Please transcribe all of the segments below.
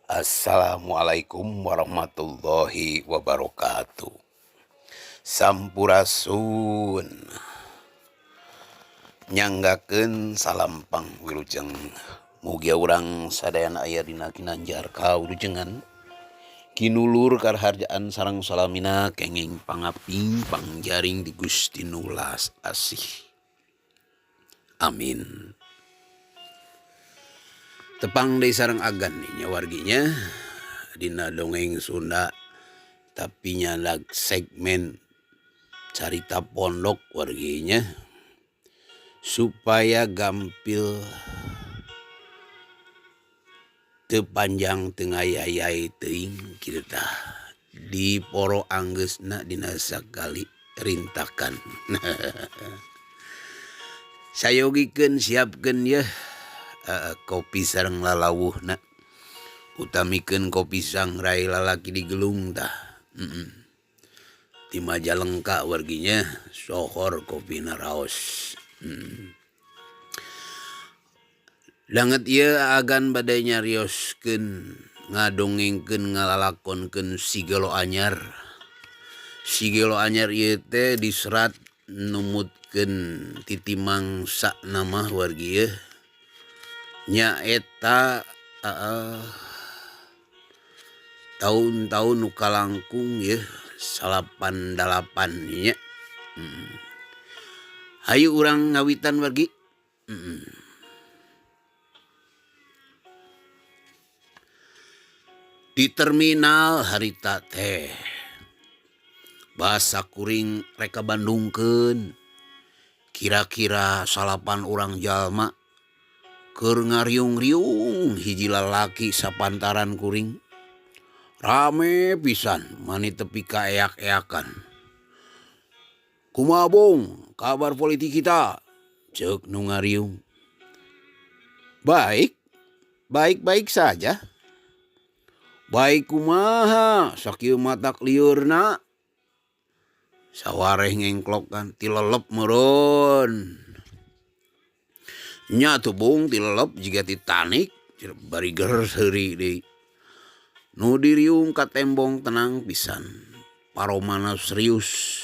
Assalamualaikum warahmatullahi wabarakatuh. Sampurasun. Nyanggakeun salam pangwilujeng. Mugia urang sadayana aya dina kinanjar kawilujengan. Kinulur karaharjaan sareng salamina kenging pangaping pangjaring di Gusti nu welas asih. Amin. Tepang deui sareng agan nya warginya dina dongeng Sunda tapi nyadag segmen carita pondok warginya supaya gampil teu panjang teu ngayayay teuing kitu tah diporo anggeusna dina sakali rintakan. Sayogikeun siapkeun yeuh kopi sareng lalawuhna utamikeun kopi sangrai lalaki digelung tah ti Majalengka warginya sohor kopina raos. Danget ieu agan bade nyarioskeun ngadongengkeun ngalalakonkeun Sigelo Anyar. Sigelo Anyar ieu teh diserat numutkeun titi mangsa nama wargi yeuh nyaeta taun-taun nu kalangkung yeuh 98 nya. Hayu urang ngawitan wargi. Di terminal harita teh basa kuring rek ka Bandungkeun kira-kira salapan urang jalma keur ngariung-riung hiji lalaki sapantaran kuring rame pisan mani tepi ka eak-eakan. Kumaha Bung kabar politik kita? Ceuk nu ngariung. Baik, baik-baik saja. Baik kumaha sakieu matak liurna. Sawareh ngengklokan tilelep meureun. Nya atuh Bung tilelep jiga Titanic bari ger seuri deui. Nu diriung ka tembong tenang pisan. Paromana serius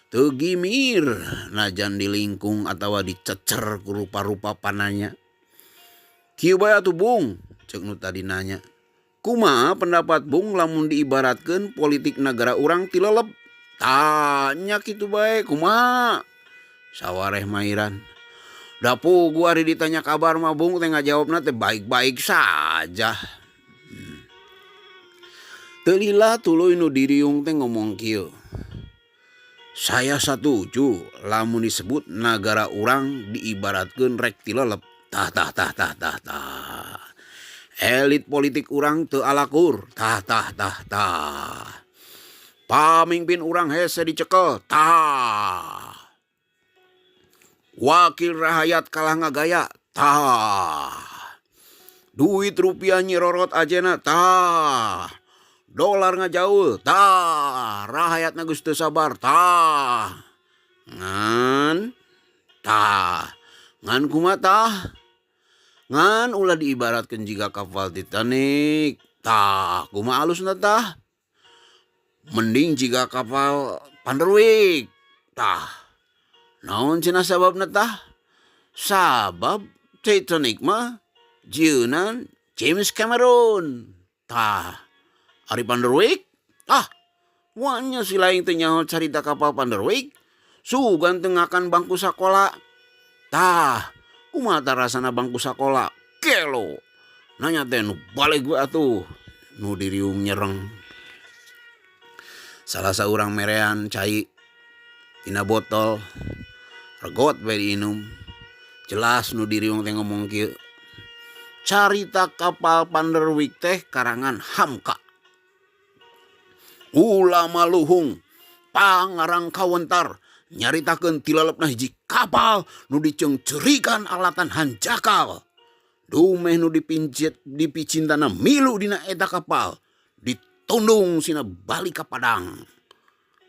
teu gimir najan dilingkung atawa dicecer ku rupa-rupa pananya. Kieu bae atuh Bung, ceuk nu tadi nanya. Kumaha pendapat Bung lamun diibaratkeun politik nagara urang tilelep? Tah nya kitu bae kumaha? Sawareh mairan. Da puguh ari ditanya kabar mah Bung teh ngajawabna teh baik-baik saja. Teu lila tuluy nu diriung teh ngomong kieu. Saya satuju lamun disebut nagara urang diibaratkeun rek tilelep. Tah tah tah tah tah tah. Elit politik urang teu alakur. Tah tah tah tah. Pamingpin urang hese dicekel. Tah. Wakil rahayat kalah ngagaya. Tah. Duit rupiah nyirorot ajena. Tah. Dolar ngajaul. Tah. Rahayatna geus teu sabar. Tah. Ngan. Tah. Ngan kumaha tah? Ngan ulah diibaratkeun jiga kapal Titanic. Tah, kumaha alusna tah? Mending jiga kapal Van der Wijck. Tah, naon cenah sababna tah? Sabab Titanic mah jieunan James Cameron. Tah, ari Van der Wijck? Ah, wanya si laing teu nyaho carita kapal Van der Wijck. Sugan teu ngakan bangku sakola. Tah, kumaha tah rasana bangku sakola? Gelo. Nanya teh nu baleg we atuh. Nu diriung nyereng. Salah saurang merean cai tina botol regot we diinum. Jelas nu diriung teh ngomong kieu. Carita kapal Van der Wijck teh karangan Hamka. Ulama luhung pangarang kawentar nyaritakeun tilelepna hiji kapal nu diceungceurikan alatan hanjakal. Dumeh nu dipincit dipicintana milu dina eta kapal ditundung sina balik ka Padang.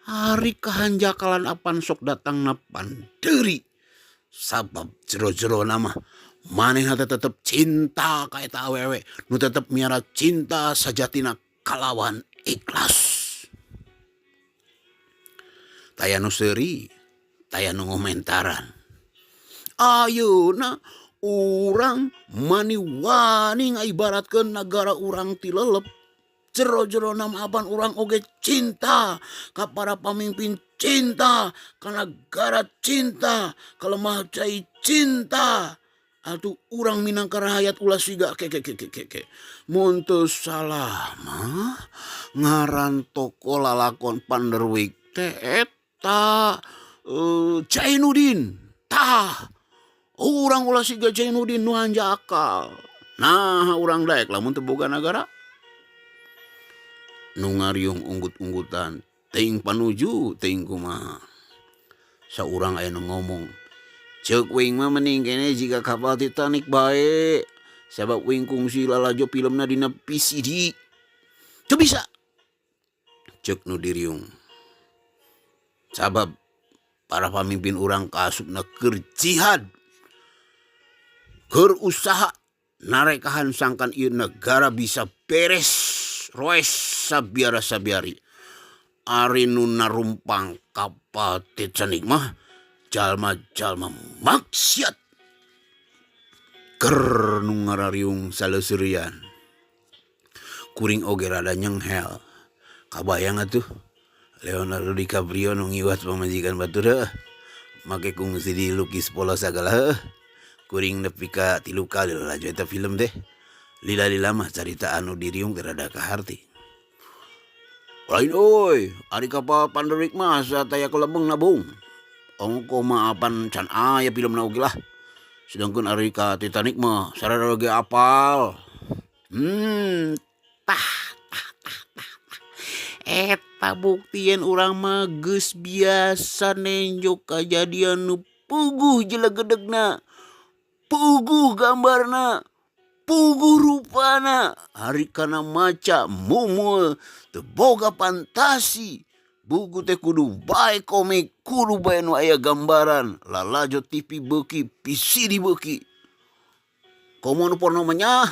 Ari kahanjakalan apan sok datangna pandeuri sabab jero-jerona mah Manehna teh tetep cinta ka eta awewe nu tetep miara cinta sajatina kalawan ikhlas. Taya nu seuri, taya nu ngomentaran. Ayeuna urang mani wani ngaibaratkeun nagara urang ti lelep. Jero-jero nama apan urang oge cinta ka para pamimpin cinta, ka nagara cinta, ka lemah cai cinta. Atuh urang minangka rahayat ulah siga ke ke ke ke ke. Mun teu salah mah ngaran tokoh lalakon Panderwik teh eta Jainuddin. Tah urang ulah siga Jainuddin nu hanjakal. Naha urang daek lamun teu boga nagara. Nu ngariung unggut-unggutan teuing panuju teuing kumaha. Saurang aya nu ngomong, Ceuk uing mah mending keneh jiga kapal Titanic bae, sabab uing kungsi lalajo filmna dina VCD. Teu bisa! Ceuk nu diriung. Sabab para pamimpin urang kaasupna keur jihad, keur usaha narekahan sangkan ieu nagara bisa beres roes sabiara-sabiari. Ari nu narumpang kapal Titanic mah jalma-jalma maksiat. Ker nu ngarariung saleuserian. Kuring oge rada nyenghel. Kabayang atuh Leonardo DiCaprio nu ngiwat pamajikan batur heuh. Make kungsi dilukis pola sagala heuh. Kuring nepi ka tilu kali lalajo eta film teh. Lila-lila mah carita anu diriung teh rada kaharti. Lain euy, ari kapal Panderik mah asa taya kelebeng na bung. Ongkoh mah apan can aya filmna oge lah. Sedangkeun ari ka Titanic mah sararea ge apal. Hmm, tah tah tah tah tah. Eta bukti yen urang mah geus biasa nenjo kajadian nu puguh jelegedegna, puguh gambarna, puguh rupana. Ari kana maca mumul teu boga fantasi. Buku teh kudu bae komik, kudu bae nu aya gambaran, lalajo TV beuki, VCD beuki. Komo nu porno mah nya,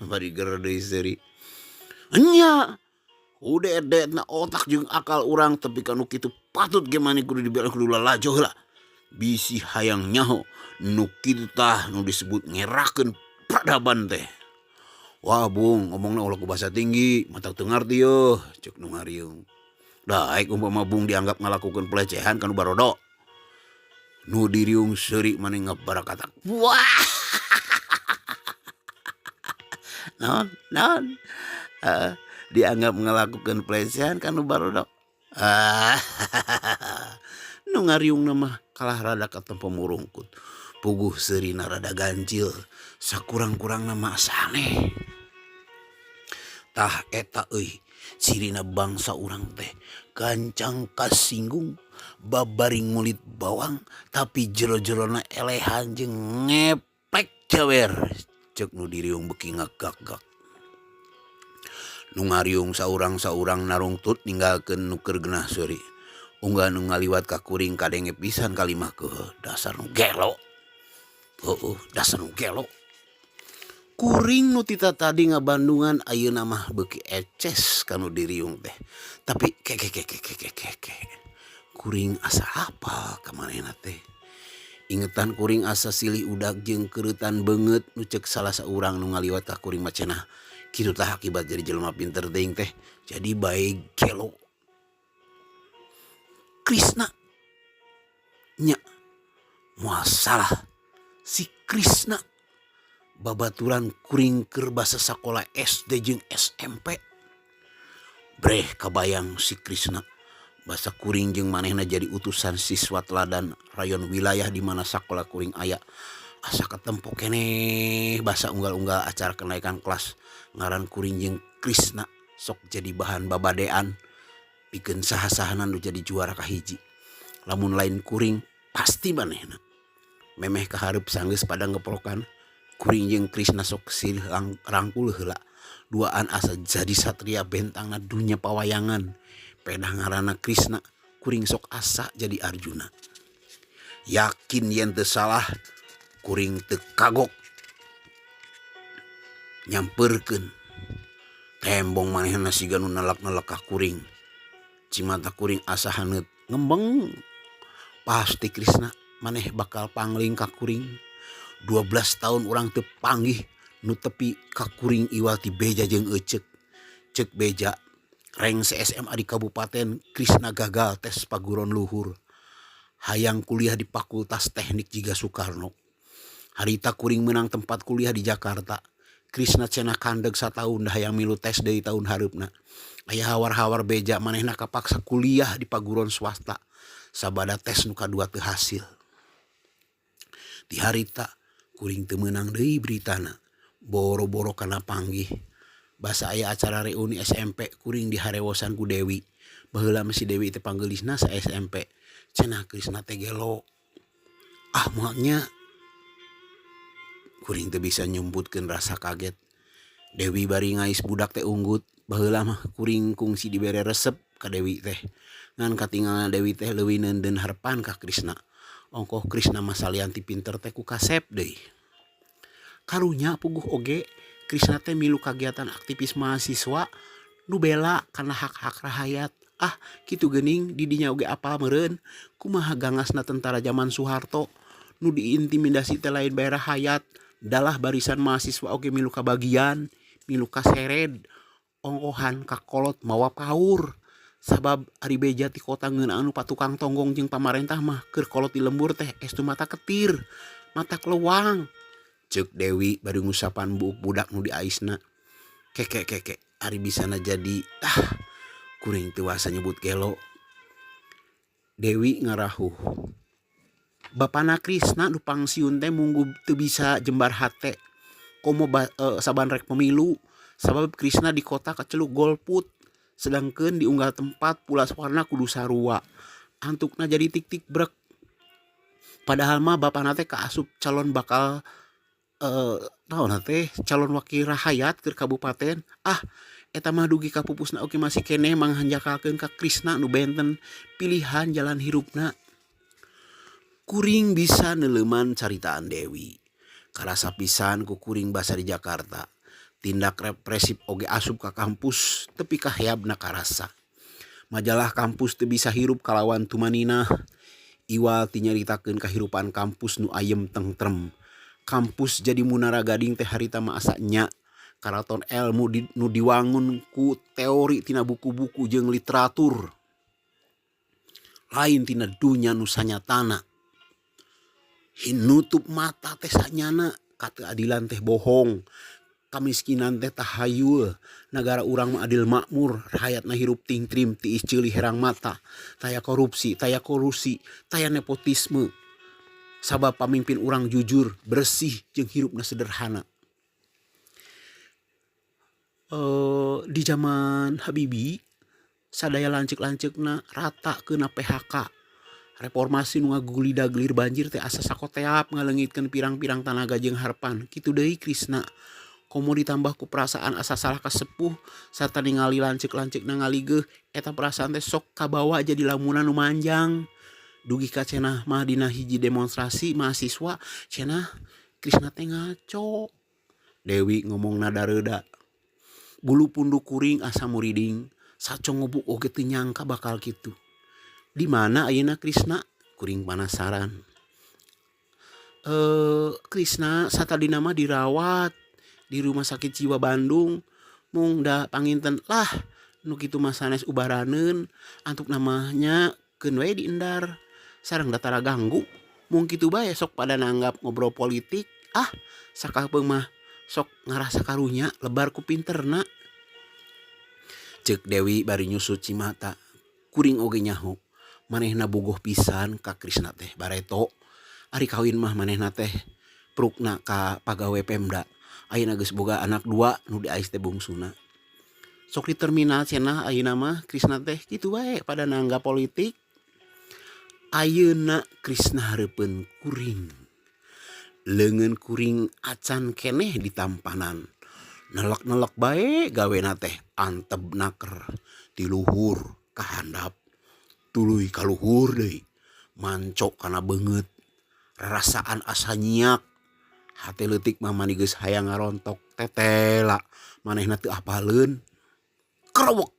bari ger deui seuri. Enya, udet-detna otak jeung akal urang tepi ka nu kitu patut ge maneh kudu dibere kudu lalajo heula. Bisi hayang nyaho nu kitu tah nu disebut ngerakeun peradaban teh. Wah bung, ngomongna ulah ku basa tinggi, matak teu ngarti yeuh, ceuk nu ngariung. Daek umpama bung dianggap ngalakukeun pelecehan ka nu barodo. Nu diriung seuri maneh ngabarakatak. Wah. Naon, naon? Dianggap ngalakukeun pelecehan ka nu barodo. Nu ngariungna mah kalah rada katempo murungkut. Puguh seurina rada gancil, sakurang-kurangna mah asa aneh. Tah eta euy cirina bangsa urang teh gancang kasinggung, babari ngulit bawang tapi jero-jerona elehan jeung ngeplek jawer ceuk nu diriung beuki ngagak-gak. Nu ngariung saurang-saurang narungtut ninggalkeun nu keur genah seuri. Unggal nu ngaliwat ka kuring kadenge pisan kalimah keuheuh dasar nu gelo. Heueuh dasar nu gelo. Kuring nu tita tadi ngabandungan ayeuna mah beuki eces ka nu diriung teh. Tapi ke ke ke ke ke ke ke kuring asa apal ka manehna teh. Ingetan kuring asa silih udag jeung keureutan beungeut nu ceuk salah saurang nu ngaliwat ka kuring mah cenah. Kitu tah akibat jadi jelema pinter teuing teh jadi bae gelo. Krisna nya moal salah si Krisna babaturan kuring keur basa sakola SD jeung SMP. Breh kabayang si Krisna basa kuring jeung manehna jadi utusan siswa teladan rayon wilayah di mana sakola kuring aya. Asa katempo keneh basa unggal-unggal acara kenaikan kelas ngaran kuring jeung Krisna sok jadi bahan babadean. Pikeun saha-sahana nu jadi juara kahiji. Lamun lain kuring pasti manehna. Memeh kahareup sanggeus pada ngeprokan kuring jeung Krisna sok silih rangkul heula. Duaan asa jadi satria bentangna dunya pawayangan. Pedah ngaranna Krisna, kuring sok asa jadi Arjuna. Yakin yen teu salah, kuring teu kagok Nyamperkeun. Tembong manehna siga nu nelek-nelek ka kuring. Cimata kuring asa haneut ngembeng. Pasti Krisna maneh bakal pangling ka kuring. 12 taun urang teu panggih nu tepi ka kuring iwal ti Beja jeung Ecek. Cek Beja, rengse SMA di kabupaten Krisna gagal tes paguron luhur. Hayang kuliah di Fakultas Teknik jiga Soekarno. Harita kuring meunang tempat kuliah di Jakarta. Krisna cenah kandeg sataun da hayang milu tes deui taun hareupna. Aya hawar-hawar beja manehna kapaksa kuliah di paguron swasta sabada tes nu kadua teu hasil. Ti harita kuring teu meunang deui beritana. Boro-boro kana panggih. Basa aya acara reuni SMP kuring diharewosan ku Dewi. Baheula mah si Dewi teh panggeulisna sa SMP. Cenah Krisna teh gelo. Ah moal nya. Kuring teu bisa nyumputkeun rasa kaget. Dewi bari ngais budak teh unggut. Baheula mah kuring kungsi dibere resep ka Dewi teh. Ngan katingalna Dewi teh leuwih neundeun harepan ka Krisna. Ongkoh Krisna mah salian ti pinter teh ku kasep deui. Karunya puguh oge Krisna teh milu kagiatan aktivis mahasiswa nu bela kana hak-hak rahayat. Ah kitu geuning di dinya oge apal meureun kumaha gangasna tentara jaman Soeharto nu diintimidasi teh lain bae rahayat dalah barisan mahasiswa oge milu kabagian milu kasered ongkohan kakolot mawa paur. Sabab ari beja ti kota ngeunaan nu patukang tonggong jeung pamarentah mah keur kolot di lembur teh estu mata ketir mata kelewang. Ceuk Dewi bari ngusapan buuk budak nu diaisna. Keke keke ari bisana jadi ah kuring teu wasa nyebut gelo. Dewi ngarahuh. Bapana Krisna nu pangsiun teh munggu teu bisa jembar hate komo saban rek pemilu sabab Krisna di kota kaceluk golput. Sedangkeun di unggal tempat pulas warna kudu sarua. Antukna jadi tik-tik brek. Padahal mah bapana teh kaasup calon bakal naon teh calon wakil rahayat keur kabupaten. Ah eta mah dugi ka pupusna oge masih keneh manghanjakalkeun ka Krisna nu benten pilihan jalan hirupna. Kuring bisa neuleuman caritaan Dewi. Karasa pisan ku kuring basa di Jakarta. Tindak represif oge asup ka kampus tepi ka heabna karasa. Majalah kampus teu bisa hirup kalawan tumaninah. Iwal ti nyaritakeun kahirupan kampus nu ayem tentrem. Kampus jadi munara gading teh harita mah asa nya. Karaton elmu nu diwangun ku teori tina buku-buku jeung literatur. Lain tina dunya nu sanyatana. Hinutup mata teh sanyana kateadilan teh bohong. Kamiskinan teh tahayul. Nagara urang mah adil makmur, rahayatna hirup tingtrim tiis ceuli herang mata. Taya korupsi, taya kolusi, taya nepotisme. Sabab pamimpin urang jujur, bersih jeung hirupna sederhana. Di zaman Habibie sadaya lanceuk-lanceukna rata keuna PHK. Reformasi nu ngagulida-gelir banjir teh asa sakoteap ngaleungitkeun pirang-pirang tanaga jeung harepan. Kitu deui Krisna. Komo ditambah ku perasaan asa salah ka sepuh sarta ningali lanceuk-lanceukna ngaligeuh eta perasaan teh sok kabawa jadi lamunan nu manjang. Dugi ka cenah mah dina hiji demonstrasi mahasiswa cenah Krisna teh ngaco. Dewi ngomong nada reuda. Bulu punduk kuring asa muriding. Sacongobuk oge teu nyangka bakal kitu. Di mana ayeuna Krisna? Kuring panasaran. Krisna satadina mah dirawat di rumah sakit jiwa Bandung. Mung da panginten lah nu kitu mah sanes ubaraneun antuk namanya keun we diendar. Sareng da tara ganggu. Mung kitu bae sok pada nanggap ngobrol politik. Ah sakapeung mah sok ngarasa karunya lebar ku pinterna. Ceuk Dewi bari nyusut cimata. Kuring oge nyaho. Manehna bogoh pisan ka Krisna teh bareto. Ari kawin mah manehna teh prukna ka pagawe Pemda. Ayeuna geus boga anak dua nu diais teh bungsuna. Sok di terminal cenah ayeuna mah Krisna teh kitu bae pada nanggap politik. Ayeuna Krisna hareupeun kuring. Leungeun kuring acan keneh ditampanan. Nelek-nelek bae gawena teh anteb naker ti luhur ka handap. Tuluy ka luhur deui. Mancok kana beungeut. Rarasaan asa nyiak. Hate leutik mah mani geus hayang ngarontok tetela manehna teu apaleun. Krewek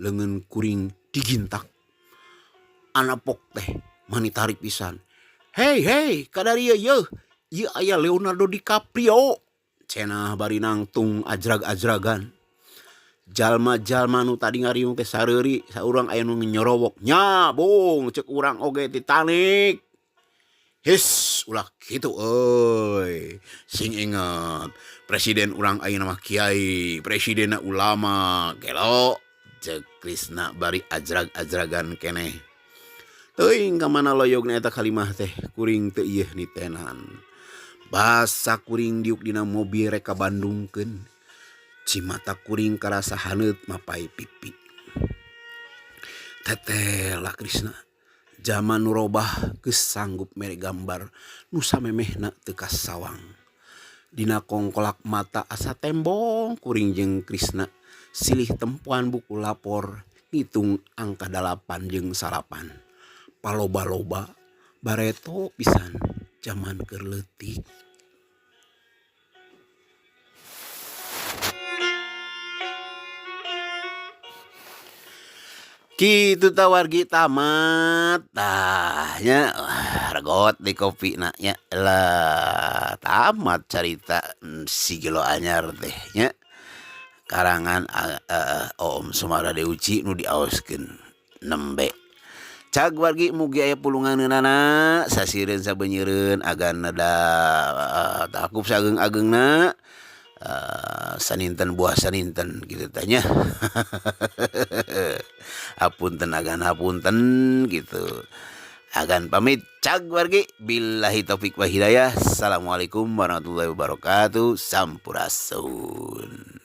leungeun kuring digintak. Anapok teh mani tarik pisan. Hei hei kadarieu yeuh ieu aya Leonardo DiCaprio cenah bari nangtung ajrag-ajragan. Jalma-jalma nu tadi ngariung teh sareuri saurang aya nu nyorowok nya bung ceuk urang oge Titanic. His ulah kitu euy sing inget presiden urang ayeuna mah kiai presidenna ulama gelo ceuk Krisna bari ajrag-ajragan keneh. Teuing ka mana loyogna eta kalimah teh kuring teu ieuh nitenan. Basa kuring diuk dina mobil rek ka Bandungkeun. Cimata kuring karasa haneut mapai pipi. Teteh lah Krisna Jaman nu robah geus sanggup mere gambar nu samemehna teu kasawang. Dina kongkolak mata asa tembong kuring jeung Krisna silih tempoan buku lapor ngitung angka dalapan jeung salapan. Paloba-loba bareto pisan jaman keur leutik. Kitu tah wargi tamat tah nya regot di kopi na nya lah tamat carita si gelo anyar teh nya karangan Oom Sumara Deuci nu diaoskeun nembe. Cag wargi mugi aya pulunganeunana sasireun sabeunyereun agan neda takup sageung-ageungna saninten buah saninten kitu tah nya. Hapunten agan hapunten kitu. Agan pamit cag wargi billahi taufik wa hidayah. Assalamualaikum warahmatullahi wabarakatuh. Sampurasun.